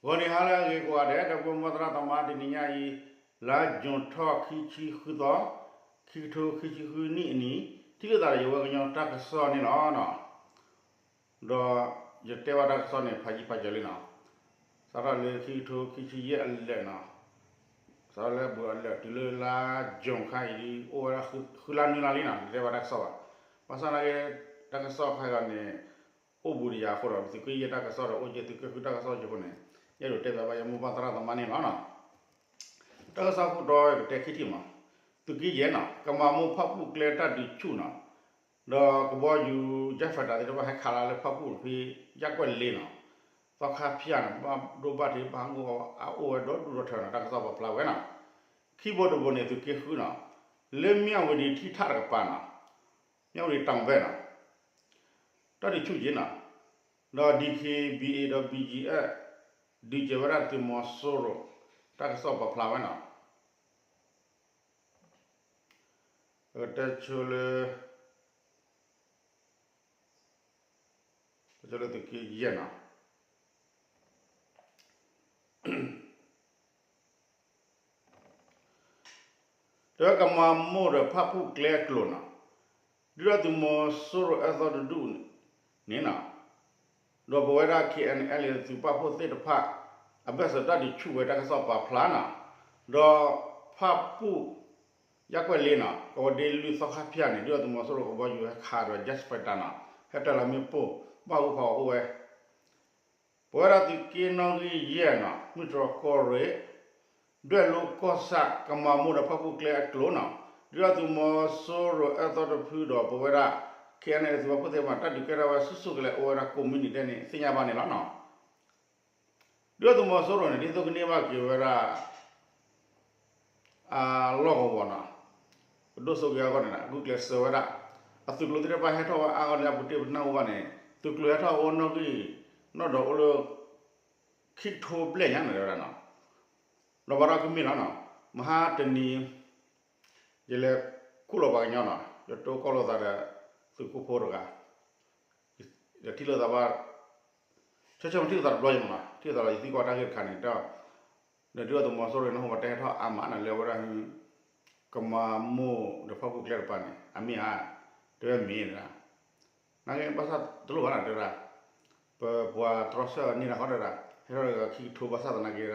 ဂီၤနံၤဟါလၢအဂ့ၤကိးဂၤဒဲး ဒီပုၢ်ဝဲၢ်မုၢ်သရၣ်သမါ တနံၤညါအံၤ လါယူၤထီၣ်ခံဆံဃုသီ, ခံကထိခံဆံဃုနံၣ်အနံၤ ထံၣ်လိာ်သးဒီးယဝဲကညီတၢ်ကစီၣ်န့ၣ်လီၤ. ဒီးယတဲဘၣ်တၢ်ကစီၣ်န့ၣ် ဖးယံာ်ဖးစၢၤလံနီၤ, စးထီၣ်လၢခံကထိခံဆံယဲၢ်အလၢာ်နီၤ, စးထီၣ်လၢဘူးအလၢာ်တုၤလၢလါယူၤခါအံၤ အိၣ်ဝဲဒၣ်ဃုလါနွံလါလံနီၤ, ယတဲဘၣ်တၢ်ကစီၣ်ဘၣ်. ဘၣ်ဆၣ်သနာ်က့ တၢ်ကစီၣ်ခါအံၤန့ၣ် အိၣ်ဘူးဒီးယၤအဃိဒီး သုးက့ယဲၢ်တၢ်ကစီၣ်ဒီး အိၣ်က့သုးက့ဃုတၢ်ကစီၣ်ယဲၢ်အဃိန့ၣ် ယအဲၣ်ဒိးတဲဘၣ်ဘၣ်ယမိၢ်ပၢ်သရၣ်သမါန့ၣ်လီၤ. တၢ်ကစီၣ်ခိၣ်တီကတဲခံထံၣ်မး, သုးက့ယဲၢ်နီၤ, ကမၤမိၢ်ဖၣ်ပူၣ်ကျဲတၢ်ဒုးဆူၣ်နီၤ, ဒီးကဘီယူၤ jet fighter သ့ၣ်တဖၣ်ဟဲခးလၢဖၣ်ပူၣ်ဖဲ ယၣ်ကွဲၢ်လ့နီၤ, သီခါဖၠၣ်န့ၣ် ဘၣ်ဒိဘၣ်ထံးဘၣ်ဟးဂီၤအအိၣ်ဝဲဒီဒူၣ်ဒီထၢနီၤ, တၢ်ကစီၣ်ပာ်ဖျါဝဲနီၤ. ခံဘိတဘိန့ၣ် သုးက့ဃုနီၤ, လၢမၠၣ်ဝတံၤထံထၣ်တကပၤနီၤ, မၠၣ်ဝတံၤတီၤဘဲနီၤ, တၢ်ဒုးဆူၣ်က့နီၤ, ဒီး DKBA ဒီး BGF ဒုးကဲၤဝဲဒၣ်သုးမီၤစိရိၤ, တၢ်ကစီၣ်ပာ်ဖျါဝဲနီၤ. ပကတဲဆိလၢ ပကတဲလၢသုးက့ယဲၢ်နီၤ, တဲဝဲကမၤမိၢ်ဒီးဖၣ်ပူၣ်ကျဲအကျိၤနီၤ, ဒုၣ်ဒါသုးမီၤစိရိၤအၢသီတဒူၣ်န့ၣ်နီၤ, ဒီးပဝဲဒၣ် KNLA သုးပာ်ဖှိၣ်သ့ၣ်တဖၣ် အဘၢၣ်စၢၤတၢ်ဒုးဆူၣ်ဝဲတၢ်ကစီၣ်ပာ်ဖျါနီၤ, ဒီးဖၣ်ပူၣ် ယၣ်ကွဲၢ်လ့နီၤ, ကဝီၤဒ့လွံၢ်သီခါဖၠၣ်န့ၣ် ဒုၣ်ဒါသုးမီၤစိရိၤကဘီယူၤဟဲခးဒီး jet fighter နီၤ, ဟဲတၢၤလီၤမ့ၣ်ပိၢ် ဘၣ်အူဖးအီၤအိၣ်ဝဲ ပဝဲဒၣ်သုးက့နီၣ်ဂံၢ်ယဲၢ်နီၤ, မုၢ်တြီၤကီၢ်ရ့ၣ်, ဒွဲၣ်လိကီၢ်ဆၣ် ကမၤမိၢ်ဒီးဖၣ်ပူၣ်ကျဲအကျိၤနီၤ, ဒုၣ်ဒါသုးမီၤစိရိၤအၢသီတဖုဒီးပဝဲဒၣ် KNLA သုးပာ်ဖှိၣ်သ့ၣ်တဖၣ် တၢ်ဒုးကဲထီၣ်ဝဲဆူၣ်ဆူၣ်ကလဲာ်အိၣ်ဝဲဒၣ်ကိးမုၢ်နံၤဒဲးန့ၣ် သ့ၣ်ညါဘၣ်န့ၣ်လီၤနီၤ. ဒုၣ်ဒါသုးမီၤစိရိၤန့ၣ် ဒ်သိးကန့ၢ်ဘၣ်က့ၤဝဲဒၣ် အလီၢ်ကဝီၤနီၤ, ပဒိၣ်စိက့ၤအဂီၢ်န့ၣ် ဂုာ်ကျဲးစၢးဝဲဒၣ် အသုးကျိၤသ့ၣ်တဖၣ်ဟဲထီၣ်ဝဲအါဂီၢ်လၢအပူၤတ့ၢ်ပနၢ်ဟူဘၣ်န့ၣ် သုးကျိၤဟဲထီၣ်အိၣ်နီၣ်ဂံၢ် နီၣ်ဒီးအိၣ်လၢ ခံကထိဘျဲၣ်ညါန့ၣ်တဲဝဲဒၣ်နီၤ, ဒီးဘၣ်ဒီးကမ့ၢ်လီၤနီၤ, မဟါတနံၤ ယလဲၤခူၣ်လီၤပှၤကညီနီၤ, ယတိၢ်ကီၢ်လိာ်သးဒီး သုးခိၣ်ဖိတဂၤ, ယထံၣ်လိာ်သးဘၣ် ဆၢဆၢမ့ၢ်ထံၣ်လိာ်သးတဘျီအံၤမ့ၢ်နီၤ, ထံၣ်လိာ်သးဒီးယသံကွၢ်တၢ်ဂ့ၢ်တခါန့ၣ်ဒီး, ဒီးဒုၣ်ဒါသုးမီၤစိရိၤန့ၣ် နဟိပတဲဟဲထီၣ်အါမးန့ၣ်လၢအဝဲဒၣ် ကမၤမိၢ်ဒီးဖၣ်ပူၣ်ကျဲတကပၤန့ၣ် အမ့ၢ်ဧါ, တဲဝဲမ့ၢ်ဒၣ်, နာ်က့ဘၣ်ဆၣ်တလိၣ်ဘၣ်နီၤတဲဝဲဒၣ်, ပပှၤတြီဆၢန့ၢ်တၢ်ဃီတဲဝဲဒၣ်, ဟဲထီၣ်ဒီးခံကထိဘၣ်ဆၣ်သနာ်က့ဒၣ်,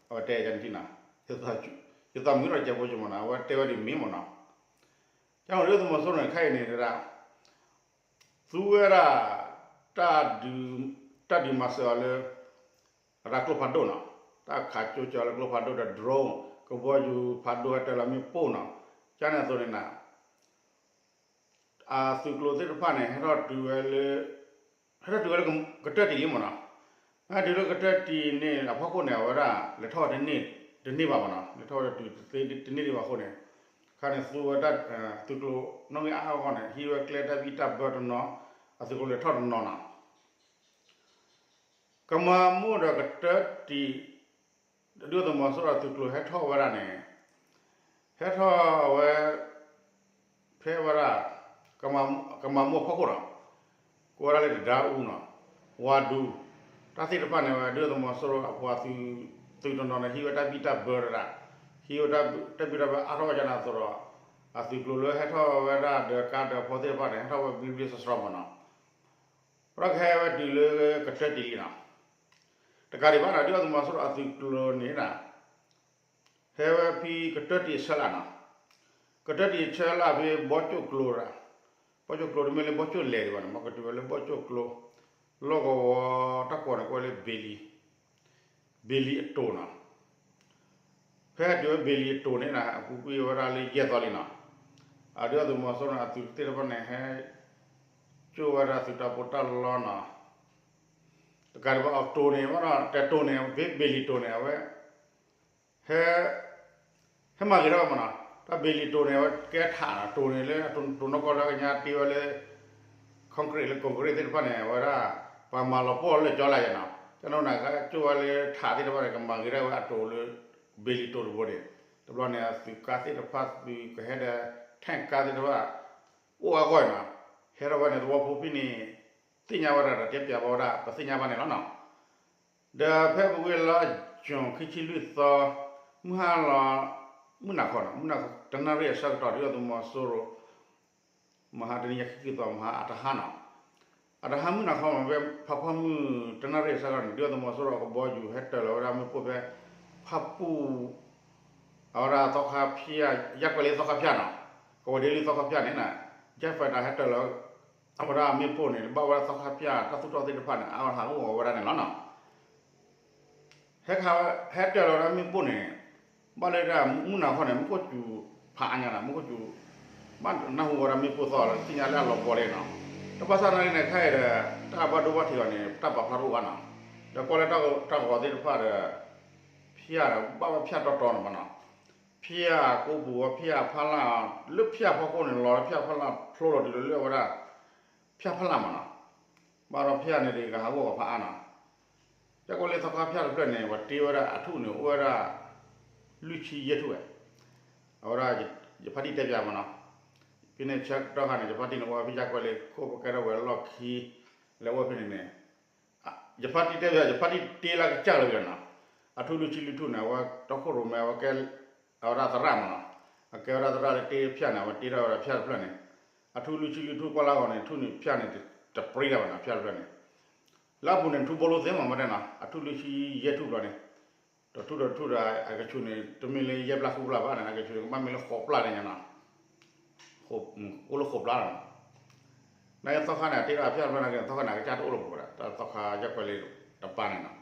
အဝဲတဲယၤန့ၣ်ထံၣ်နီၤ, ယသးမုာ်ထီၣ်ကဲဖိကမ့ၢ်နီၤ, အဝဲတဲဝဲဒ်မ့ၢ်မ့ၢ်နီၤ, ကန့ၣ်ဒုၣ်ဒါသုးမီၤစိရိၤန့ၣ် ခဲအံၤန့ၣ်တဲဒၣ် သူဝဲဒၣ် တၢ်ဒုးမၤစၢၤအီၤလၢ အတၢ်ကျိဖးဒိၣ်နီၤ, တၢ်ခးကၠိကၠီလၢကျိဖးဒိၣ်ဒီး drone ကဘီယူၤဖးဒိၣ်ဟဲတၢၤလီၤမ့ၣ်ပိၢ်နီၤ, ကန့ၣ်အသိးန့ၣ်နီၤ အသုးကျိၤသ့ၣ်တဖၣ်န့ၣ် ဟဲထီၣ်တုၤဝဲလၢ ဟဲထီၣ်တုၤဝဲလၢကတၢၢ်တံၢ်လံမ့ၢ်နီၤ, တုၤလၢကတၢၢ်တံၢ်န့ၣ်အဖီခိၣ်န့ၣ် အဝဲဒၣ်လဲၤထီၣ်ဝဲတန့ၢ်ဘၣ်မ့ၢ်နီၤ, လဲၤထီၣ်ဝဲတတုၤတန့ၢ်ဒံးဘၣ်အဃိန့ၣ်, ခါန့ၣ်သူဝဲဒၣ် သုးကျိၤနီၣ်ဂံၢ်အါအါဂီၢ်န့ၣ် ဟံးဝဲကျဲတၢ်ဘံၣ်တၢ်ဘၢတနီၤ, အသုးကျိၤလဲၤထီၣ်တနီၤနီၤ ကမၤမိၢ်ဒီးကတၢၢ်တံၢ် ဒုၣ်ဒါသုးမီၤစိရိၤအသုးကျိၤဟဲထီၣ်ဝဲဒၣ်န့ၣ်, ဟဲထီၣ်ဝဲ ဖဲဝဲဒၣ် ကမၤမိၢ်ဖီခိၣ်နီၤ, ကိးဝဲဒၣ်လၢတဒါအူနီၤ, ဝါဒူ တၢ်သ့ၣ်တဖၣ်န့ၣ်ဝဲ ဒုၣ်ဒါသုးမီၤစိရိၤအပှၤသုးတနီၤနီၤန့ၣ် ဟံးဝဲတၢ်ဘံၣ်တၢ်ဘၢတဒၣ်, ဟံးဝဲတၢ်ဘံၣ်တၢ်ဘၢအါထီၣ်ဝဲဒၣ်န့ၣ်အသိးဒီး, အသုးကျိၤလၢဟဲထီၣ်ဝဲဒၣ်ဒီးကါဒီးဖီသ့ၣ်တဖၣ်န့ၣ် ဟဲထီၣ်ဝဲဘျ့ဘျ့ဆှီဆှီမ့ၢ်နီၤ ဒီးကဟဲဝဲတုၤလၢကတၢၢ်တံၢ်လံနီၤ, တကးဒံးဘၣ်နီၤ ဒုၣ်ဒါသုးမီၤစိရိၤအသုးကျိၤန့ၣ်နီၤ, ဟဲဝဲဖဲကတၢၢ်တံၢ်အဆၢလၢ်နီၤ, ကတၢၢ်တံၢ်အဆၢလၢ်ဖဲဘီကၠိၣ်ကျိတဒၣ်, ဘီကၠိၣ်ကျိတမ့ၢ်လၢဘီကၠိၣ်လဲၣ်ဒံးဘၣ်နီၤ, မ့ၢ်ကတုၤဝဲလၢဘီကၠိၣ်ကျိ, လီၢ်ကဝီၤတၢ်ကိးန့ၣ် ကိးဝဲလၢဘ့လံ, ဘ့လံအတိၤနီၤ ဖဲတုၤဝဲဘ့လံအတိၤန့ၣ်နီၤ အပူၤကွံာ်ဝဲဒၣ်လၢယဲၢ်သီလံနီၤ, အဒုၣ်ဒါသုးမီၤစိရိၤန့ၣ် အသုးသ့ၣ်တဖၣ်န့ၣ် ဟဲကၠိၣ်ဝဲဒၣ်သုးတၢ်ပီးတၢ်လီနီၤ, တကးဒံးဘၣ်အတိၤန့ၣ် တဲတိၤန့ၣ် ဘ့လံတိၤန့ၣ် အဝဲ ဟဲ ဟဲမၤဂ့ၤထီၣ်ဝဲမ့ၢ်နီၤ, တၢ်ဘ့လံတိၤန့ၣ် အဝဲကဲထးနီၤ, တိၤန့ၣ်လၢ တိၤနီၢ်ကီၢ်လၢကညါတ့ဝဲလၢ concrete လၢ concrete သ့ၣ်တဖၣ်န့ၣ် အဝဲဒၣ် ပှၤမၤလီၤပှီၢ်လၢကၠီလၢယဲနီၤ, ကန့ၣ်နကၠိၣ်ဝဲလၢထးသ့ၣ်တဖၣ်န့ၣ် ကမၤဂ့ၤထီၣ်ဝဲအတိၤလၢ ဘ့လံတိၤတဘိန့ၣ်, တဘျီန့ၣ် အသုးကါသ့ၣ်တဖၣ် သုးကဟဲဒီး tank ကါသ့ၣ်တဖၣ် အိၣ်အါဂီၢ်နီၤ, ဟဲထီၣ်ဝဲန့ၣ် သဝီဖိဖဲန့ၣ် သ့ၣ်ညါဝဲဒၣ်ဒီးတဲပျးဘၣ်ဝဲဒၣ် ပသ့ၣ်ညါဘၣ်န့ၣ်လီၤနီၤ. ဒီးဖဲပဝဲလါယူၤ ခံဆံလွံၢ်သီ မုၢ်ဟါလီၤ မုၢ်နၤခီနီၤ မုၢ်နၤခီ တနၣ်ရံၣ်အဆၢကတီၢ် ဒုၣ်ဒါသုးမီၤစိရိၤ မဟါတနံၤညါခံဆံလွံၢ်သီ မဟါအတဟါနီၤ အတဟါမုၢ်နၤခီမး ဖဲဖးဖီမုၢ်တနၣ်ရံၣ်အဆၢကတီၢ်န့ၣ် ဒုၣ်ဒါသုးမီၤစိရိၤအကဘီယူၤဟဲတၢၤလီၤဝဲဒၣ်မ့ၣ်ပိၢ်ဖဲ ဖၣ်ပူၣ် အဝဲဒၣ်သီခါဖၠၣ် ယၢ်ကွဲးလၢသီခါဖၠၣ်နီၤ ကဝီၤဒ့လံသီခါဖၠၣ်န့ၣ် jet fighter ဟဲတၢၤလီၤ အဝဲဒၣ်မ့ၣ်ပိၢ်န့ၣ် ဘၣ်ဝဲဒၣ်သီခါဖၠၣ် တၢ်သူၣ်ထီၣ်သ့ၣ်တဖၣ်န့ၣ် အဝဲဟးဂီၢ်ဝဲဒၣ်န့ၣ်လီၤနီၤ ဟဲခး ဟဲတၢၤလီၤဝဲဒၣ်မ့ၣ်ပိၢ်န့ၣ် ဘၣ်လၢဒၣ်မုၢ်နၤခီန့ၣ် မူခိၣ်စူၤ ဖးအါညါနီၤ မူခိၣ်စူၤ ဘၣ်နၢ်ဟူဝဲဒၣ်မ့ၣ်ပိၢ်သီၣ်လီၤ သ့ၣ်ညါလၢအလီၤဘီလံနီၤ တဘၣ်ဆၣ်နာ်က့န့ၣ် ခဲအံၤဒီး တၢ်ဘၣ်ဒိဘၣ်ထံးအီၤန့ၣ် တၢ်ပာ်ဖျါတအိၣ်ဘၣ်နီၤ ဒီးကွၢ်လၢတၢ်ဂီၤသ့ၣ်တဖၣ်ဒီး ဖၠၣ်ဒီး ဘၣ်ဝဲဖၠၣ်တီတီန့ၣ်မးနီၤ ဖၠၣ်ကိးပူၤဝဲ ဖၠၣ်ဖီလာ် လၢဖၠၣ်ဖီခိၣ်န့ၣ် လီၤလၢဖၠၣ်ဖီလာ်ဖျိလီၤတုၤလၢအဝဲဒၣ် ဖၠၣ်ဖီလာ်မးနီၤ ဘၣ်ဒီးဖၠၣ်န့ၣ်ဒ်ကဟးဂီၢ်ဂီၤဖးအါနီၤ ယၢ်ကွဲးလၢသီခါဖၠၣ်တဖျၢၣ်န့ၣ် ပှၤတ့ဝဲဒၣ်အထူၣ်န့ၣ် အိၣ်ဝဲဒၣ် လွံၢ်ဆံယဲၢ်ထူၣ်ဝဲ အဝဲဒၣ် ယဖါတံၢ်တဲပၠးမးနီၤ ဖဲန့ၣ်ဆၢကတီၢ်ခါန့ၣ် ယဖါတံၢ်န့ၣ် အိၣ်ဝဲဖဲယၢ်ကွဲးလၢခိၣ်ပကဲထီၣ်ဝဲလီၢ်ခံ လဲၤအိၣ်ဖဲန့ၣ်န့ၣ် ယဖါတံၢ်တဲပၠး ယဖါတံၢ်တ့လၢကစၢ်လၢပယီၤနီၤ အထူၣ်လွံၢ်ဆံလွံၢ်ထူၣ်န့ၣ် အဝဲတီခိၣ်ရိၣ်မဲ အဝဲကဲ အဝဲဒၣ်သရၣ်မးနီၤ အကဲဝဲဒၣ်သရၣ်လၢတ့ဖၠၣ်န့ၣ် အဝဲတ့ထီၣ်ဝဲဒၣ်ဖၠၣ်တဖျၢၣ်န့ၣ် အထူၣ်လွံၢ်ဆံလွံၢ်ထူၣ်ကွၢ်လၢအဂီၢ်န့ၣ် ထူၣ်န့ၣ်ဖၠၣ်န့ၣ် တပြံလၢၤဘၣ်နီၤ ဖၠၣ်တဖျၢၣ်န့ၣ် လၢအပူၤန့ၣ် ထူၣ်ဘီလိသ့မးမ့ၢ်တဲနီၤ အထူၣ်လွံၢ်ဆံယဲၢ်ထူၣ်ဘျီန့ၣ် တထူၣ်တထူၣ်ဒီး အကဆူးန့ၣ် တမ့ၢ်လၢယဲၢ်ပျၢ်ဃုပျၢ်ဘၣ်န့ၣ် အကဆူးန့ၣ် ကဘၣ်မ့ၢ်လၢဃိးပျၢ်န့ၣ်ညါနီၤ အိၣ်လၢဃိးပျၢ်လီၤနီၤ နာ်က့သီခါန့ၣ် အတ့ထီၣ်ဖၠၣ်တဖျၢၣ်နာ်က့ သီခါန့ၣ် အကစၢ်တအိၣ်လၢၤပူၤဝဲဒၣ် တၢ်သီခါယၢ်ကွဲးလၢတပၤန့ၣ်နီၤ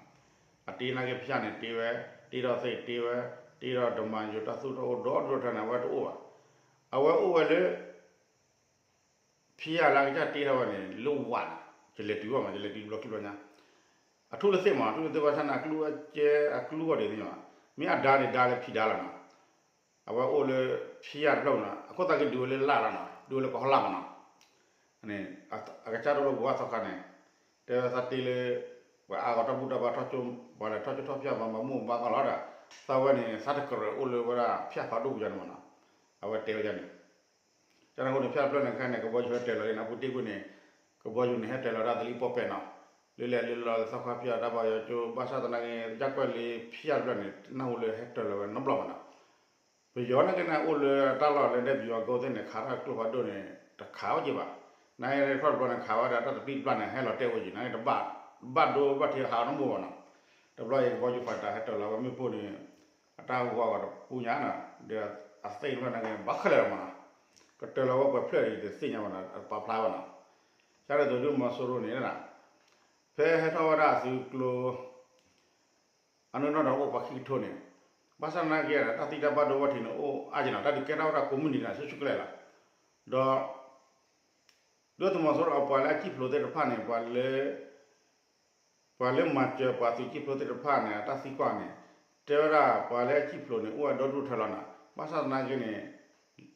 အတ့နာ်က့ဖၠၣ်န့ၣ်တ့ဝဲ တ့ထီၣ်သ့ၣ်တ့ဝဲ တ့ထီၣ်ဒမၤယိၤ တၢ်သူၣ်ထီၣ်အိၣ်ဒီဒူၣ်ဒီထၢန့ၣ် အဝဲတအိၣ်ဘၣ် အဝဲအိၣ်ဝဲလၢ ဖၠၣ်လၢအကစၢ်တ့ထီၣ်ဝဲန့ၣ် လၢဝးန့ၣ် ယလဲၤတုၤဘၣ်မး ယလဲၤတုၤဘျီခံဘျီညါ အထူၣ်လၢသ့ၣ်မး အထူၣ်လၢသ့ၣ်ဘၣ်ဆၣ်န့ၣ် အကျိအကျဲ အကျိအဂီၢ်ဒ်န့ၣ်မး မ့ၢ်အဒါန့ၣ်ဒါလၢဖံးဒါလီၤနီၤ အဝဲအိၣ်လၢဖၠၣ်တဖျၢၣ်မးနီၤ အခိၣ်သးက့ၤဒုးဝဲလၢလၢ်လီၤနီၤ ဒုးဝဲလၢကဟီလၢ်မးနီၤ အကစၢ်တအိၣ်လၢပူၤဘၣ်သီခါန့ၣ် တဲဝဲသးတ့လၢ ပှၤအါဂီၤတၢ်ဘူၣ်တၢ်ဘါထီၣ်ကၠိ ပှၤလဲၤထီၣ်ကၠိထီၣ်ဖၠၣ် ပှၤမၤမူၣ်ဘါကီလီၤဒီး သးဝဲန့ၣ် သးတကြၢးအိၣ်လၢဝဲဒၣ်ဖၠၣ်ဖးဒိၣ်ပူၤယါန့ၣ်မးနီၤ အဝဲတဲဝဲဒၣ်န့ၣ် ကန့ၣ်အဃိန့ၣ် ဖၠၣ်တဖျၢၣ်န့ၣ်ခဲအံၤန့ၣ် ကဘီယူၤဟဲတၢၤလီၤန့ၣ် အပူၤတ့ၢ်ကွံာ်န့ၣ် ကဘီယူၤန့ၣ် ဟဲတၢၤလီၤဒၣ်သလံၤပီၣ်ပဲးနီၤ လၢလဲၤလၢလီၤလၢသီခါဖၠၣ် တၢ်ဘၣ်ယီၤကၠိ ဘၣ်ဆၣ်သနာ်က့ ယၢ်ကွဲးလၢဖၠၣ်တဖျၢၣ်န့ၣ် နၢ်ဟူလၢဟဲတၢၤလီၤဝဲနီတဘျီဘၣ်နီၤ ပယီၤနာ်က့န့ၣ် အိၣ်လၢတၢ်လီၢ်လၢဒဲပယီၤကီၢ်သ့ၣ်န့ၣ် ခးထီၣ်ကျိဖးဒိၣ်န့ၣ် တခးဝဲက့ၤဘၣ် နာ်က့ခီၣ်တဘျီန့ၣ် ခးဝဲဒၣ်တၢ်တပျံၤတပျၢ်န့ၣ် ဟဲလီၤတဲာ်အိၣ်က့ၤ နာ်က့တဘၣ် ဘၣ်ဒိဘၣ်ထံးဟးအီၤနီတမံၤဘၣ်နီၤ တဘျီအံၤကဘီယူၤဖးတၢ်ဟဲတၢၤလီၤဝဲမ့ၣ်ပိၢ်န့ၣ် အတၢ်ဟူးဟးဂီၤတပူၤညါနီၤ ဒီးအသ့ၣ်တဖျၢၣ်နာ်က့ ဘၣ်ခဲလၢာ်လီၤမးနီၤ ကတၢၤလီၤဝဲပှဲၤဖျၢၣ်အံၤတသ့ၣ်ညါဘၣ်နီၤ အပာ်ဖျါဘၣ်နီၤ ကန့ၣ်သိးဒုၣ်ဒါသုးမီၤစိရိၤန့ၣ် ဖဲဟဲထီၣ်ဝဲဒၣ်အသုးကျိၤ အနီၢ်နီၢ်ဒီးအိၣ်ပှၤခံကထိန့ၣ် ဘၣ်ဆၣ်သနာ်က့ တၢ်သံတၢ်ဘၣ်ဒိဘၣ်ထံးန့ၣ် အိၣ်အါက့ၤနီၤ တၢ်ဒုးကဲထီၣ်ဝဲဒၣ်ကိးမုၢ်နံၤန့ၣ် ဆူၣ်ဆူၣ်ကလဲာ်လီၤ ဒီး ဒုၣ်ဒါသုးမီၤစိရိၤအပှၤလၢအစံၣ်ဖျိးသ့ၣ်တဖၣ်န့ၣ် ပှၤလၢ ပှၤလၢမၤစၢၤပှၤသုးစံၣ်ဖျိးသ့ၣ်တဖၣ်န့ၣ် အတၢ်သံကွၢ်န့ၣ် တဲဝဲဒၣ်ပှၤလၢအစံၣ်ဖျိးန့ၣ် အိၣ်ဝဲဒီဒူၣ်ထၢလီၤနီၤ ဘၣ်ဆၣ်သနာ်က့န့ၣ်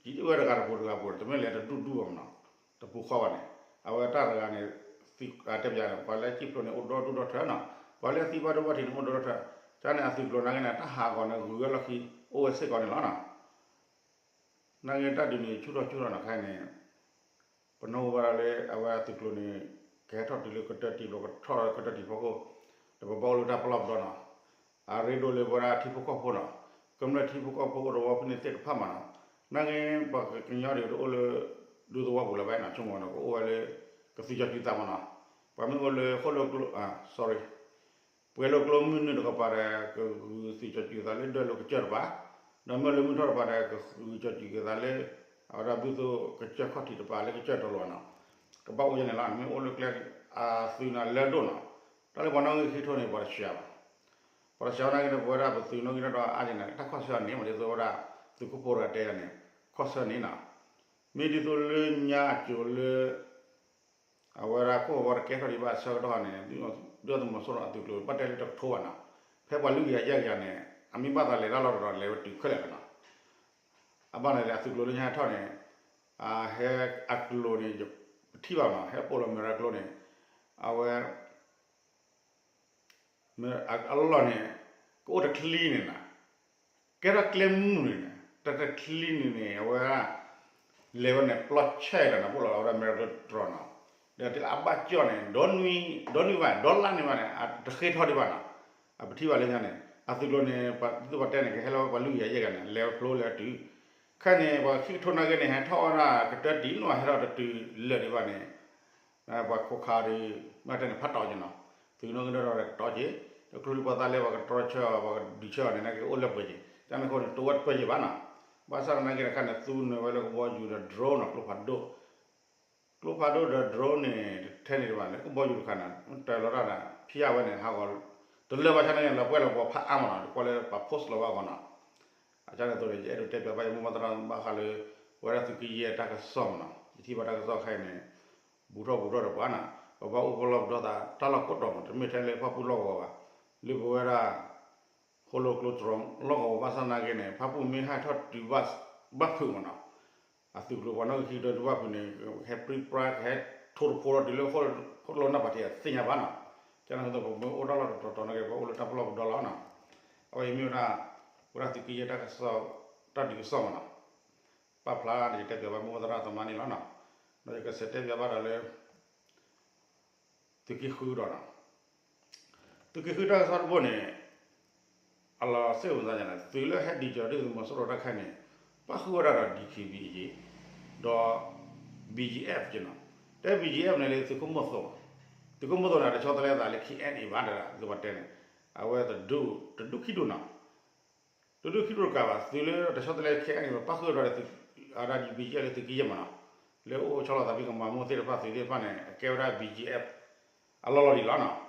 ယအိၣ်ဝဲတဂၤတပူၤတဂၤပူၤ တမ့ၢ်လၢတဒူၣ်ဒူၣ်ဘၣ်မးနီၤ တပူၤဃီဘၣ်န့ၣ် အဝဲတၢ်တဂၤန့ၣ် တဲပၠးန့ၣ် ပှၤလၢအစံၣ်ဖျိးန့ၣ် အိၣ်ဒီဒူၣ်ဒီထၢနီၤ ပှၤလၢအသံဘၣ်ဒိဘၣ်ထံးန့ၣ် အိၣ်ဒီဒူၣ်ဒီထၢ ကန့ၣ်အသုးကျိၤနာ်က့န့ၣ် တၢ်ဟးဂီၤန့ၣ် ဂုၤဝဲလီၢ်ခံ အိၣ်ဝဲစ့ၢ်ကီးန့ၣ်လီၤနီၤ နာ်က့တၢ်ဒုးန့ၣ် ဆူၣ်ထီၣ်ဆူၣ်ထီၣ်နီၤ ခဲအံၤန့ၣ် ပနၢ်ဟူဘၣ်ဒၣ်လၢအဝဲအသုးကျိၤန့ၣ် ကဟဲထီၣ်တုၤလၢကတၢၢ်တံၢ်ဘျီ ကထီၣ်ကတၢၢ်တံၢ်ဖီခိၣ် ဒီးပဘၣ်အိၣ်လၢတၢ်ပလီၢ်ပဒီနီၤ အရ့ဒိၣ်လၢပဝဲဒၣ်ထံဖိကီၢ်ဖိနီၤ ကမျၢၢ်ထံဖိကီၢ်ဖိအိၣ်တဝီဖဲန့ၣ်သ့ၣ်တဖၣ်မးနီၤ နာ်က့ ပှၤကညီဒ်တအိၣ်လၢ ဒူသဝီပူၤလၢၤဘၣ်နီၤ ဆိကမိၣ်နီၤ ကအိၣ်ဝဲလၢ ကသုးကၠီၤစုၤသးမးနီၤ ပှၤမ့ၢ်အိၣ်လၢဃိၣ်လၢကျိ sorry ပှဲၤလိာ်ကျိမုၢ်နုာ်တကပၤဒီး ကဂုာ်သုးကၠီၤစုၤသးလၢဒွဲၣ်လိာ်ကစၢၢ်တပၤ, ဒီးမ့ၢ်လၢမုၢ်ထီၣ်တပၤဒီး ကဂုာ်ကၠီၤစုၤက့ၤသးလၢ အဝဲဒၣ်ဘုသိၣ်ကစၢၢ်ခီၣ်ထံးတပၤလၢကစၢၢ်တလီၤနီၤ, ကဘၣ်အိၣ်ယဲန့ၣ်လီၤ. မ့ၢ်အိၣ်လၢကျဲ အသုးန့ၣ်လၢဒိၣ်နီၤ, တၢ်လၢပှၤနီၣ်ဂံၢ်ခံကထိန့ၣ် ပှၤတဆှၢဘၣ်, ပှၤတဆှၢဝဲနာ်က့န့ၣ် ပဝဲဒၣ်ပသုးနီၣ်ဂံၢ်နီၣ်ဒွးအါန့ၣ် တၢ်ခီၣ်ဆၢန့ၣ် မ့ၢ်ဒ်သိးဝဲဒၣ် သုးခိၣ်ဖိတဂၤတဲယၤန့ၣ် ခီၣ်ဆၢန့ၣ်နီၤ, မ့ၢ်ဒ်သိးလၢညါအစိၤလၢ အဝဲဒၣ်ခိၣ်ဘီတကဲထီၣ်ဒံးဘၣ်အဆၢကတီၢ်န့ၣ် ဒုၣ်ဒါသုးမီၤစိရိၤအသုးကျိၤ ဘၣ်တဲလၢတကထိဘၣ်နီၤ, ဖဲပှၤလွံၢ်ကယၤယဲၢ်ကယၤန့ၣ် အမ့ၢ်ဘၣ်သးလဲၤတၢ်လီၢ်တတီၤလဲၤဝဲတုၤခဲလၢာ်လီၤနီၤ, အဘၣ်န့ၣ်လၢအသုးကျိၤလၢညါဟဲထီၣ်န့ၣ် အဟဲအကျိၤန့ၣ် ပထံၣ်ဘၣ်နီၤ ဟဲပိာ်လီၤမဲာ်ရၢကျိၤန့ၣ် အဝဲ အလီၢ်န့ၣ် ကအိၣ်တချံန့ၣ်နီၤ, ကဲထီၣ်ကျဲမုၢ်န့ၣ် တတချံန့ၣ်န့ၣ် အဝဲ လဲၤဝဲန့ၣ် ပျီဆဲးလီၤနီၤ ပိာ်လီၤဝဲဒၣ်မဲာ်ရၢကျိၤတရီၤနီၤ, ဒီးတုၤလၢအဘၣ်ကၠီၣ်န့ၣ် ဒီနွံ ဒီနွံဘၣ် ဒီလါန့ၣ်ဘၣ်န့ၣ် တဃ့ထီၣ်ဒံးဘၣ်နီၤ, အပထံၣ်ဘၣ်လၢညါန့ၣ် အသုးကျိၤန့ၣ် ဒ်သိးပတဲန့ၣ် ကဟဲလီၤဝဲပှၤလွံၢ်ကယၤယဲၢ်ဂၤန့ၣ် လဲၤဖျိလၢအတုၤ, ခဲန့ၣ် ပှၤခံကထိနာ်က့န့ၣ် ဟဲထီၣ်ဝဲဒၣ်ကတၢၢ်တံၢ်နီၢ် ဟဲထီၣ်တတုၤလၢာ်ဒံးဘၣ်န့ၣ် ပှၤခိးခးဒီး မ့ၢ်တဲန့ၣ် ဖးတီၢ်က့ၤနီၤ, သုးနီၣ်ဂံၢ်နီၣ်ဒွးကတီၤက့ၤ, ဒီးကျိချံပှၤသးလၢပှၤကတြီဆၢအီၤ ပှၤကဒုးဆၢအီၤန့ၣ် နာ်က့အိၣ်လၢပှဲၤက့ၤ, တၢ်န့ၣ်အဃိန့ၣ် တအိၣ်ဝဲတပၢၢ်က့ၤဘၣ်နီၤ, ဘၣ်ဆၣ်သနာ်က့တခါန့ၣ် သူနုာ်ဝဲလၢကဘီယူၤဒီး drone နီၤ ကျိဖးဒိၣ် ကျိဖးဒိၣ်ဒီး drone န့ၣ် ထဲန့ၣ်တဘၣ်လၢကဘီယူၤတခါန့ၣ် တၢၤလီၤတၢ်န့ၣ် ဖံးအဝဲန့ၣ် ဟးဂီၤ တလၢဘၣ်ဆၣ်န့ၣ် လီၤပှဲၤလီၤပှီၤဖးအါမးနီၤ တကွၢ်လၢပှၤ post လီၤဘၣ်ဂီၤနီၤ, အကန့ၣ်အသိးန့ၣ် ယအဲၣ်ဒိးတဲပၠးဘၣ်ယမိၢ်ပၢ်သရၣ်ဘၣ်ဃးလၢ ပဝဲဒၣ်သုးက့ယဲၢ်တၢ်ကစီၣ်မးနီၤ ယထံၣ်ဘၣ်တၢ်ကစီၣ်ခဲအံၤန့ၣ် ဘူးထီၣ်ဘူးထီၣ်ဒီးပှၤနီၤ ပဘၣ်အိၣ်ပလီၢ်ပဒီသးတၢ်လီၢ်ကိးတီၤမး တမ့ၢ်ထဲလၢဖၣ်ပူၣ်လီၢ်ကဝီၤဘၣ် လၢပဝဲဒၣ် ဃိၣ်လိာ်ကျိတြီၤလီၢ်ကဝီၤဘၣ်ဆၣ်သနာ်က့န့ၣ် ဖၣ်ပူၣ်မ့ၢ်ဟဲထီၣ်တုၤဘၣ်ဖုးမးနီၤ အသုးကျိၤပှၤနီၣ်ဂံၢ်ခံကတၢၢ်တုၤဘၣ်ဖုးန့ၣ် ဟဲပြံပြါ ဟဲထိးတဖိဒီးတုၤလၢဃိၣ်လိာ်နီၢ်ပၤထံးအသ့ၣ်ညါဘၣ်နီၤ, ကန့ၣ်အသိးပမ့ၢ်အိၣ်တၢ်လီၢ်တတီၤတီၤနာ်က့ ပအိၣ်လၢတၢ်ပလီၢ်ပဒီလီၤနီၤ, အဝဲအံၤမ့ၢ်ဝဲဒၣ် ဝဲဒၣ်သုးက့ယဲၢ်တၢ်ကစီၣ် တၢ်ဒုးကစီၣ်မးနီၤ, ပာ်ဖျါန့ၣ် ယတဲပၠးဘၣ်မိၢ်ပၢ်သရၣ်သမါန့ၣ်လီၤနီၤ, ဒီးယကစံးတဲပၠးဘၣ်ဒီးလၢ သုးက့ဃုဒီးနီၤ, သုးက့ဃုတၢ်ကစီၣ်တဘိန့ၣ် အလီၤစ့ၢ်ကီးမတၤန့ၣ် သုးလၢဟဲဒံးကီၤဒုၣ်ဒါသုးမီၤစိရိၤတၢ်ခါန့ၣ် ပၣ်ဃုာ်ဝဲဒၣ်ဒီး DKBA ဒီး BGF က့နီၤ, တဲ BGF န့ၣ်လၢသုးခိၣ်မိၣ်သိး, သုးခိၣ်မိၣ်သိးန့ၣ် တဆီတလဲသးလၢ KNA ဘၣ်ဒီး သုးပတဲန့ၣ် အဝဲတဒူၣ်တဒူၣ်ခံဒူၣ်နီၤ တဒူၣ်ခံဒူၣ်တကးဘၣ် သုးလၢတဆီတလဲ KNA န့ၣ် ပၣ်ဃုာ်ဒီး အဝဲဒၣ် BGF လၢသုးက့ယဲၢ်မးနီၤ, လၢအိၣ်ဆီလီၤသးဖံးကမၤမိၢ်သ့ၣ်တဖၣ်သုးသ့ၣ်တဖၣ်န့ၣ် အကဲဝဲဒၣ် BGF အလီၢ်လီၤဒံးလီၤနီၤ.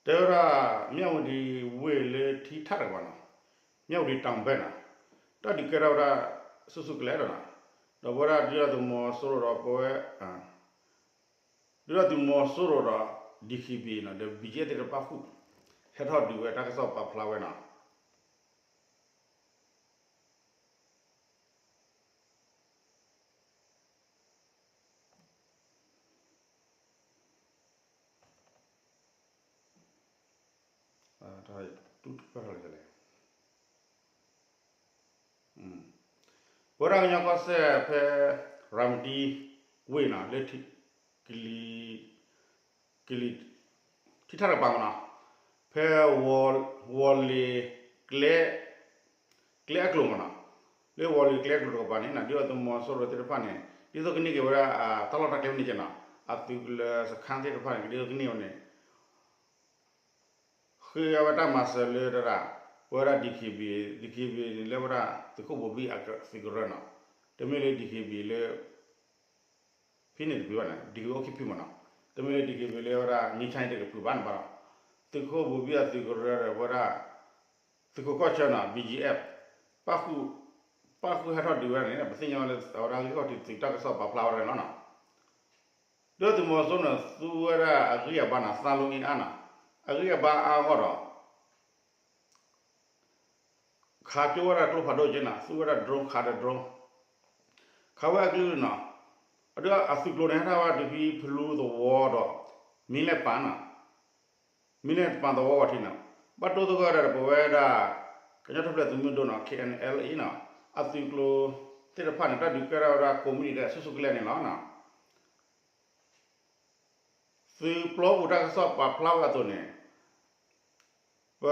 တဲဝဲဒၣ် မၠၣ်ဝတံၤဝ့ၢ်လၢထံထၣ်တကပၤနီၤ, မၠၣ်ဝတံၤတၢ်ဘဲနီၤ, တၢ်ဒုးကဲထီၣ်ဝဲဒၣ် ဆူၣ်ဆူၣ်ကလဲာ်ဒီးနီၤ, ဒီးပဝဲဒၣ်ဒုၣ်ဒါသုးမီၤစိရိၤဒီးပဝဲ ဒုၣ်ဒါသုးမီၤစိရိၤဒီး DKBA နီၤ ဒီး BGF သ့ၣ်တဖၣ်ဃုာ် ဟဲထီၣ်ဒုးဝဲတၢ်ကစီၣ်ပာ်ဖျါဝဲနီၤ. တူၢ်တပၢၢ်ထီၣ်လဲၣ်လဲၣ်, ပဝဲဒၣ်ကညီကီၢ်စဲၣ်ဖဲ ရၤမတံဝ့ၢ်နီၤ လၢ ကလံၤ ထံထၣ်တကပၤမနီၤ, ဖဲ ဝီၤလ့ၤ ကျဲ ကျဲအကျိၤမနီၤ, လၢဝီၤလ့ၤကျဲအကျိၤတကပၤန့ၣ် ဒုၣ်ဒါသုးမီၤစိရိၤသ့ၣ်တဖၣ်န့ၣ် ဒ်သိးကန့ၢ်က့ၤဝဲဒၣ် တၢ်လီၢ်တၢ်ကျဲန့ၣ်ကနီၤ, အသုးကလၢၤစခါသ့ၣ်တဖၣ်န့ၣ် ဒ်သိးကန့ၢ်ဝဲန့ၣ် ဃ့အဝဲတၢ်မၤစၢၤလၢတၢ် ပဝဲဒၣ် DKBA, DKBA န့ၣ် လၢဝဲဒၣ်သုးခိၣ်ဘိၤဘံၣ်အသုးကရၢနီၤ, တမ့ၢ်လၢ DKBA လၢ ဖဲန့ၣ်တဖုဘၣ်န့ၣ် DKBA အိၣ်ခံဖုမနီၤ, တမ့ၢ်လၢ DKBA လၢဝဲဒၣ် ငြိမ်းချမ်းရေး တကဖုဘၣ်န့ၣ်ဘၣ်ဒီး သုးခိၣ်ဘိၤဘံၣ်အသုးကရၢဒီး ပဝဲဒၣ် သုးခိးကီၢ်ဆၢနီၤ BGF ပၣ်ဃုာ်ဟဲထီၣ်ဒုးဝဲန့ၣ် ပသ့ၣ်ညါဝဲလၢအဝဲဒၣ်ဂံၢ်ခီၣ်ထံးသုးတၢ်ကစီၣ်ပာ်ဖျါဝဲဒၣ်န့ၣ်လီၤနီၤ. ဒုၣ်ဒါသုးမီၤစိရိၤန့ၣ် သူဝဲဒၣ်အဂံၢ်အဘါနီၤ သးလိအ့အါနီၤ, အဂံၢ်အဘါအါဂီၢ်ဒီး ခးကၠိဝဲဒၣ်ကျိဖးဒိၣ်က့နီၤ, သူဝဲဒၣ် drone ခးဒီး drone ခးဝဲအကလုာ်နီၤ, အဒုးအသုးကျိၤန့ၣ် ဟဲထီၣ်ဝဲဒၣ်တုၤဖဲဖလူသဝီဒီး မ့ၢ်လဲၣ်ပၢ်နီၤ, မ့ၢ်လဲၣ်ပၢ်သဝီဝဲထံးနီၤ, ဘၣ်တိၢ်သဂၢၢ်ဒီးပဝဲဒၣ် ကညီထူၣ်ဖျဲးသုးမုၢ်ဒိၣ်နီၤ KNLA နီၤ, အသုးကျိၤသ့ၣ်တဖၣ်န့ၣ် တၢ်ဒုးကဲထီၣ်ဝဲဒၣ်ကိးမုၢ်နံၤဒဲးဆူၣ်ဆူၣ်ကလဲာ်န့ၣ်လီၤနီၤ. သုးပျီပူၤတၢ်ကစီၣ်ပာ်ဖျါဝဲအသိးန့ၣ် ပ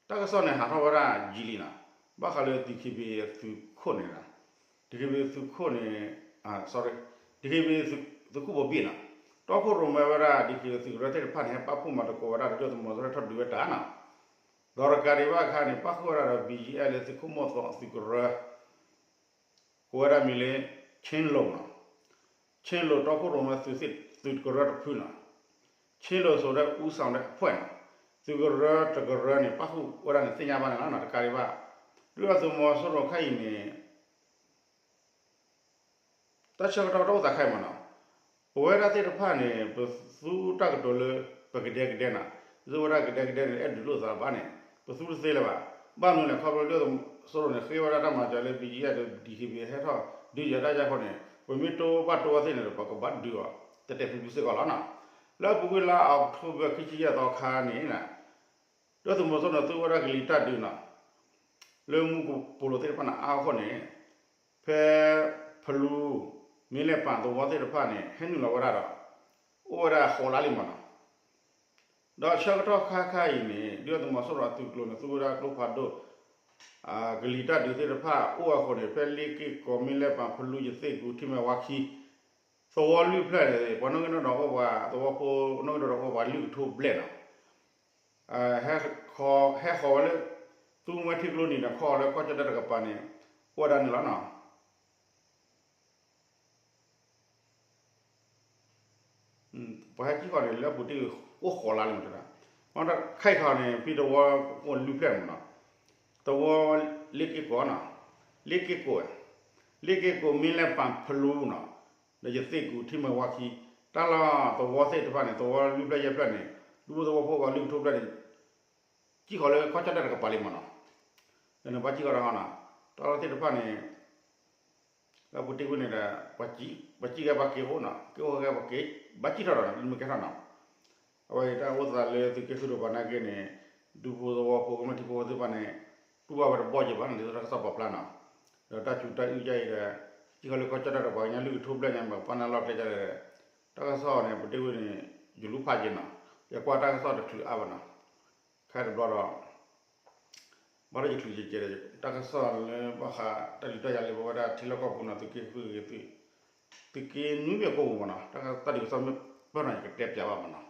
တၢ်ကစီၣ်န့ၣ် ဟးထီၣ်ဝဲဒၣ်ယံာ်လံနီၤ, ဘၣ်ဃးလၢ DKBA သုးခိၣ်န့ၣ်နီၤ, DKBA သုးခိၣ်န့ၣ် sorry, DKBA သုးခိၣ်ဘိၤဘံၣ်နီၤ, တီခိၣ်ရိၣ်မဲဝဲဒၣ် DKBA သုးကရၢသ့ၣ်တဖၣ်န့ၣ် ဟဲပာ်ဖှိၣ်မၤသကိးဝဲဒၣ်ဒီး ဒုၣ်ဒါသုးမီၤစိရိၤထီၣ်ဒုးဝဲတၢ်နီၤ, ဒီးတကးဒံးဘၣ်အခါန့ၣ် ပၣ်ဃုာ်ဝဲဒၣ်ဒီး BGF လၢသုးခိၣ်မိၣ်သိးအသုးကရၢ ကိးဝဲဒၣ်မံၤလၢ ခ့လိာ်နီၤ, ခ့လိာ်တီခိၣ်ရိၣ်မဲသုးသ့ၣ်သုးကရၢတဖုနီၤ, ခ့လိာ်ဆိဒၣ်အူစီၣ်ဒၣ်အဖှဲၣ်နီၤ, သုးကရၢတကရၢန့ၣ် ပၣ်ဃုာ်ဝဲဒၣ်န့ၣ်သ့ၣ်ညါဘၣ်န့ၣ်လီၤနီၤ, တကးဒံးဘၣ် ဒုၣ်ဒါသုးမီၤစိရိၤခဲအံၤန့ၣ် တၢ်ဆၢကတီၢ်တအိၣ်သးခဲအံၤမးနီၤ, ပဝဲဒၣ်သ့ၣ်တဖၣ်န့ၣ် ပသူတၢ်ကတိၤလၢ ပကဒဲကဒဲနီၤ, ဒ်သိးဝဲဒၣ်ကဒဲကဒဲန့ၣ် အဲၣ်ဒုးလိာ်သးဘၣ်န့ၣ် ပသူတသ့လၢၤဘၣ်, ဘၣ်မနုၤလဲၣ် ခီဖျိလၢဒုၣ်ဒါသုးမီၤစိရိၤန့ၣ် ဃ့ဝဲဒၣ်တၢ်မၤစၢၤလၢ ဘံကယဲၢ်ဒီး ဒံၣ်ခံဘံ ဟဲထီၣ်ဒုးယၤတၢ်ယၢ်ဃီန့ၣ် ပမ့ၢ်တိဘၣ်တိဝဲသ့ၣ်န့ၣ်ဒီး ပကဘၣ်ဒုးအီၤ တဲာ်တဲာ်ဖျုးဖျုးစ့ၢ်ကီးလီၤနီၤ. လၢအပူၤကွံာ်လါအီးကထိဘၢၣ် ခံဆံယဲၢ်သီခါန့ၣ် ဒုၣ်ဒါသုးမီၤစိရိၤန့ၣ် သူဝဲဒၣ်ကလံၤတၢ်ဒုးနီၤ လၢမူကပိာ်လိၤသ့ၣ်တဖၣ်န့ၣ်အါအဃိန့ၣ် ဖဲ ဖလူ မ့ၢ်လဲၣ်ပာ်သဝီသ့ၣ်တဖၣ်န့ၣ် ဟဲနုာ်လီၤဝဲဒၣ်ဒီး အိၣ်ဝဲဒၣ်ဃိးလါလံမးနီၤ. ဒီးဆၢကတီၢ်ခါခါအံၤန့ၣ် ဒုၣ်ဒါသုးမီၤစိရိၤအသုးကျိၤန့ၣ် သူဝဲဒၣ်ကျိဖးဒိၣ် ကလံၤတၢ်ဒုးသ့ၣ်တဖၣ်အိၣ်အဃိန့ၣ် ဖဲလ့က့ၢ်ကီး မ့ၢ်လဲၣ်ပာ် ဖလူ ယသ့ၣ်ကူၤ ထံမဲၣ်ဝါခံ သဝီလွံၢ်ဖျၢၣ်န့ၣ် ပှၤနီၣ်ဂံၢ်နီၣ်ဒွးအိၣ်ပှၤ သဝီဖိ နီၣ်ဂံၢ်နီၣ်ဒွးအိၣ်ပှၤလွံၢ်ကထိဘျဲၣ်နီၤ. ဟဲဃီၤဝဲလၢ သူမွဲထံကျိနံၤဒီး ခီလၢကီၢ်ကၠီၣ်တဲၣ်တကပၤန့ၣ် အိၣ်ဝဲဒၣ်န့ၣ်လီၤနီၤ. ပှၤဟဲကံၣ်ဃီၤန့ၣ် လၢအပူၤတ့ၢ်အိၣ်ဃိးလါလံမးတဲဒၣ်. မ့ၢ်တခါအံၤခီန့ၣ် ဖဲသဝီအိၣ်လွံၢ်ဖျၢၣ်မးနီၤ. သဝီလ့က့ၢ်ကီးနီၤ, လ့က့ၢ်ကီး, လ့က့ၢ်ကီး မ့ၢ်လဲၣ်ပာ် ဖလူနီၤ, ဒီးယသ့ၣ်ကူၤ ထံမဲၣ်ဝါခံ တၢ်လီၢ်သဝီသ့ၣ်တဖၣ်န့ၣ် သဝီလွံၢ်ဖျၢၣ်ယဲၢ်ဖျၢၣ်န့ၣ် ဒူဖိသဝီဖိပှၤလွံၢ်ကထိဘျဲၣ်န့ၣ် ကံၣ်ဃီၤလၢကီၢ်ကၠီၣ်တဲၣ်တကပၤလံမးနီၤ. ဒီးနဘၣ်ကံၣ်ဃီၤတၢ်ဟီနီၤ, တၢ်လီၢ်သ့ၣ်တဖၣ်န့ၣ် လၢပူၤတ့ၢ်ကွံာ်န့ၣ်ဒီး ပှၤစံၣ်ကဲပှၤက့ၤအိၣ်နီၤ, က့ၤအိၣ်ကဲပှၤက့ၤ ဘၣ်စံၣ်ထီၣ်ဒီး မ့ၢ်ကဲထီၣ်နီၤ. အဝဲအံၤတၢ်အိၣ်သးလၢသုးက့ဃုတကပၤနာ်က့န့ၣ် ဒူဖိသဝီဖိ ကမျၢၢ်ထံဖိသ့ၣ်တဖၣ်န့ၣ် တူၢ်ဘၣ်ဝဲတဘီၣ်က့ၤဘၣ်န့ၣ် ဒ်သိးတၢ်ကစီၣ်ပာ်ဖျါနီၤ. ဒီးတၢ်စူၤတၢ်အုၣ်ကဲအံၤဒီး ကံၣ်ဃီၤလၢကီၢ်ကၠီၣ်တဲၣ်တကပၤ ကညီလွံၢ်ကထိဘျဲၣ်ညါ ပကပာ်နၢ်လီၢ်ကျဲဒ်လဲၣ်. တၢ်ကစီၣ်န့ၣ် ပူၤတ့ၢ်ကွံာ်န့ၣ် ယလူၤဖးက့ၤနီၤ, ယကွၢ်တၢ်ကစီၣ်တချုးအါဘၣ်နီၤ. ခဲအံၤတဘျီဒီး ဘၣ်ဒီးယချုးကဲကဲဒီး တၢ်ကစီၣ်လၢဘၣ်ဃးတၢ်ဒုးတၢ်ယၤလၢပဝဲဒၣ်ထံလီၢ်ကီၢ်ပူၤနီၤ သုးက့ဃုဂ့ၤ သုးက့နွံဘ့ၣ်ကိၣ်ပူၤမးနီၤ, တၢ်ဒုးကစီၣ်မ့ၢ်ပၢၢ်ထီၣ်န့ၣ် ယကတဲပၠးဘၣ်မးနီၤ.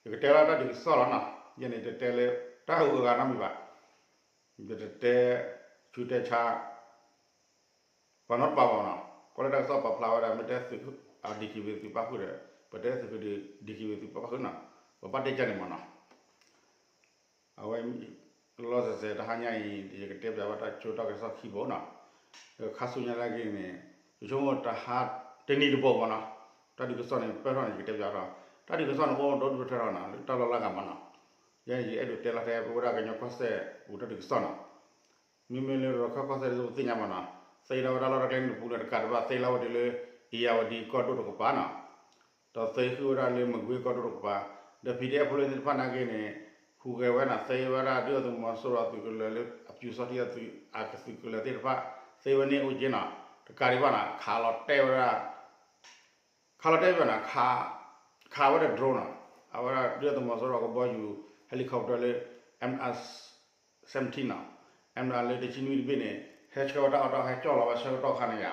ယကတဲလၢတၢ်ဒုးကစီၣ်လီၤနီၤ, ယဲန့ၣ်တတဲလၢ တၢ်ဂုၤအဂၤနီတမံၤဘၣ်. ယတတဲဆူးတဲဆါ ပှၤနီတပၤဘၣ်နီၤ, ကွၢ်လၢတၢ်ကစီၣ်ပာ်ဖျါဝဲဒၣ် မ့ၢ်တဲသုး DKBA သုးပၣ်ဃုာ်ဒီး ပတဲသုး DKBA သုးပၣ်ဃုာ်နီၤ, ပဘၣ်တဲကၢ်န့ၣ်မးနီၤ. အဝဲ လီၤစဲးစဲးတဟါညါအံၤ ယကတဲပၠးဘၣ်တၢ်ဆိတၢ်ကစီၣ်ခံဘိနီၤ. ခါဆူညါနာ်က့န့ၣ် ယဆိကမိၣ်တဟါတနံၤတဘိမးနီၤ, တၢ်ဒုးကစီၣ်န့ၣ် ပၢၢ်ထီၣ်န့ၣ် ယကတဲပၠးထီၣ်, တၢ်ဒုးကစီၣ်န့ၣ် အိၣ်ဒီဒူၣ်ဒီထၢထီၣ်နီၤ လၢတၢ်လီၢ်လၢအဂၤမးနီၤ. ယဲယအဲၣ်ဒိးတဲလီၤထဲ ပဝဲဒၣ်ကညီကီၢ်စဲၣ်ပူၤတၢ်ဒုးကစီၣ်နီၤ. မ့မ့ၢ်လၢရခၢၣ်ကီၢ်စဲၣ်ဒ်သိးပသ့ၣ်ညါမးနီၤ, သ့လီၤဝဲဒၣ်လီၢ်တၢ်ကျဲန့ၣ်တပူၤန့ၣ် တကးဒံးဘၣ် သ့လီၤဝဲတုၤလၢ အ့ၣ်ယၣ်ဝတံၣ်ကီၢ်ဒိၣ်တကပၤနီၤ, ဒီးသ့ဃုာ်ဝဲဒၣ်လၢမကွ့ကီၢ်ဒိၣ်တကပၤ, ဒီး PDF ဖိလၢသ့ၣ်တဖၣ်နာ်က့န့ၣ် ဟူးဂဲၤဝဲနီၤ, သ့ဝဲဒၣ်ဒုၣ်ဒါသုးမီၤစိရိၤအသုးကလၢၤလၢ အပျူစောထီးအသုး အကသုးကလၢၤသ့ၣ်တဖၣ် သ့ဝဲန့ၣ်အိၣ်က့နီၤ, တကးဒံးဘၣ်နီၤ ခးလီၤတဲာ်ဝဲဒၣ် ခးလီၤတဲာ်ဝဲနီၤ, ခးဝဲဒၣ် drone နီၤ, အဝဲဒၣ်ဒုၣ်ဒါသုးမီၤစိရိၤကဘီယူၤ helicopter လၢ M R seventeen နီၤ, M R လၢတဆံနွံတဘ့ၣ်န့ၣ် ဟဲဆှၢဝဲတၢ်အီၣ်တၢ်အီ ဟဲကၠီၣ်လီၤဝဲဆၢကတီၢ်ခါန့ၣ်ယါ,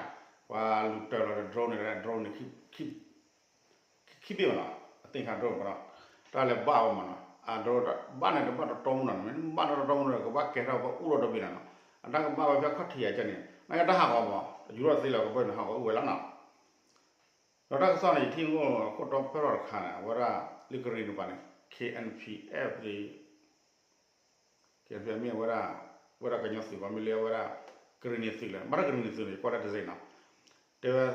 ပှၤလူၤတၢၢ်လီၤဒီး drone န့ၣ် drone န့ၣ် ခံဘ့ၣ်မးနီၤ, အသ့ၣ်ခါ drone မးနီၤ, တၢ်လဲၤဘၣ်ဝဲမးနီၤ, အ drone ဘၣ်န့ၣ်တဘၣ်တတီမုၢ်နီၤ, မ့ၢ်ဘၣ်န့ၣ်တတီမုၢ်နီၤ ကဘၣ်ကဲထီၣ်ပှၤအိၣ်ဒီးတဘ့ၣ်နီၤ, အတၢ်ကဘၣ်ဝဲဖဲခီၣ်ထံးယါကဲန့ၣ် နကတၢ်ဟးဂီၤမး ယူၤထီၣ်သ့လီၤ ကဘၣ်န့ၣ်ဟးဂီၤအိၣ်ဝဲလီၤနီၤ. ဒီးတၢ်ကစီၣ်န့ၣ် ယထံၣ်ဂီၢ်အခိၣ်တီပၢၢ်ထီၣ်တခါန့ၣ် အဝဲဒၣ်လၢကရံၣ်နံၤတကပၤန့ၣ် K N P F ဒီး K N P F မ့ၢ်ဝဲဒၣ် ဝဲဒၣ်ကညီသုးဘၣ် မ့ၢ်လၢအဝဲဒၣ် ကရံၣ်နံၤသုးလဲၣ် ဘၣ်ဒၣ်ကရံၣ်နံၤသုးန့ၣ် ယကွၢ်လၢတစ့ၢ်နီၤ, တဲဝဲ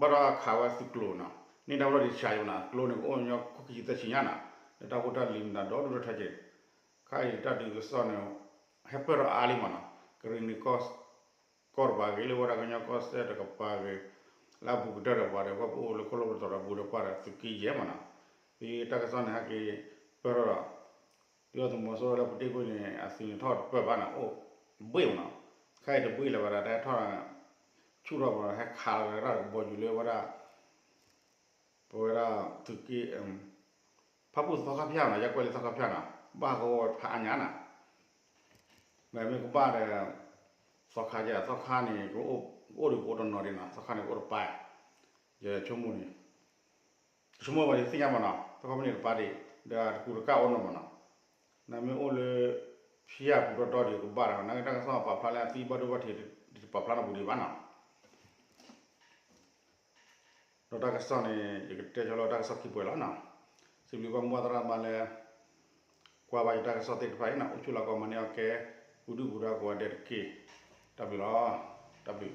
ဘၣ်ဒီးခးဝဲသုးကျိၤနီၤ, န့ၢ်တၢ်ဘၣ်ဒီးယဆါယိၤနီၤ, ကျိန့ၣ်ကအိၣ်ညီခိၣ်ခံဆံသၢဆံညါနီၤ, လၢတၢ်ဖိတၢ်လံၤမတၤဒီဒူၣ်ဒီထၢက့ၤ, ခါအံၤတၢ်ဒုးကစီၣ်န့ၣ် ဟဲပၢၢ်ထီၣ်အါလံမးနီၤ, ကရံၣ်နံၤကီၢ် ကီၢ်တကပၤဂ့ၤ လၢဝဲဒၣ်ကညီကီၢ်စဲၣ်တကပၤဂ့ၤ, လၢအဘူးကတၢၢ်တကပၤဒီး ပှၤပအိၣ်လၢခိၣ်လိၣ်ပသီဒီးဘူးဒီးပှၢ်ဒီးသုးက့ယဲၢ်မးနီၤ, ဒီးတၢ်ကစီၣ်န့ၣ် ဟဲက့ၤပၢၢ်ထီၣ်ဒီး ဒုၣ်ဒါသုးမီၤစိရိၤလၢပူၤတ့ၢ်ကွံာ်န့ၣ် အသုးန့ၣ်ထီၣ်တပၢၢ်ဘၣ်န့ၣ် အိၣ်ဘှ့ၣ်မးနီၤ, ခဲအံၤတဘှ့ၣ်လၢၤဘၣ်ဒီး တၢ်ဟဲထီၣ် ဆူၣ်ထီၣ်ပှၤဒီး ဟဲခးလီၤဝဲဒၣ်ကဘီယူၤလၢဝဲဒၣ် ပဝဲဒၣ်သုးက့ ဖၣ်ပူၣ်သီခါဖၠၣ်နီၤ, ယကွဲးလၢသီခါဖၠၣ်နီၤ, ဘၣ်ကဝီၤဖးအါညါနီၤ, မ့မ့ၢ်ကဘၣ်ဒီး သီခါယဲၢ် သီခါန့ၣ် ကအိၣ်ဒီးကအိၣ်တနီၤဒံးနီၤ, သီခါန့ၣ်ကအိၣ်တပၤ, ယဆိကမိၣ်န့ၣ် တဆိကမိၣ်ဘၣ် ယသ့ၣ်ညါမးနီၤ, သီခါဖဲန့ၣ်တပၤဒံး ဒီးတကူတကၣ်အိၣ်နီၤမးနီၤ, နမ့ၢ်အိၣ်လၢ ဖၠၣ်ပူၤတီတီဒံးကဘၣ်ဒီး နာ်က့တၢ်ကစီၣ်ပာ်ဖျါလၢအသံဘၣ်ဒိဘၣ်ထံး တပာ်ဖျါနီတပူၤဒံးဘၣ်နီၤ. ဒီးတၢ်ကစီၣ်န့ၣ် ယကတဲဆၢလၢတၢ်ကစီၣ်ခံပှဲၤလီၤနီၤ, စံးဘျုးဘၣ်မိၢ်ပၢ်သရၣ်သမါလၢ ကွၢ်ဘၣ်ယတၢ်ကစီၣ်သ့ၣ်တဖၣ်အံၤနီၤ, အိၣ်ဆူၣ်လီၤကိးမၤန့ၢ်အီၣ်ကဲ ပူၤဒုၣ်ပူၤဒါကိးဂၤဒဲးတက့ၢ်. တၢ်ဘျုးလီၤ. တၢ်ဘျုး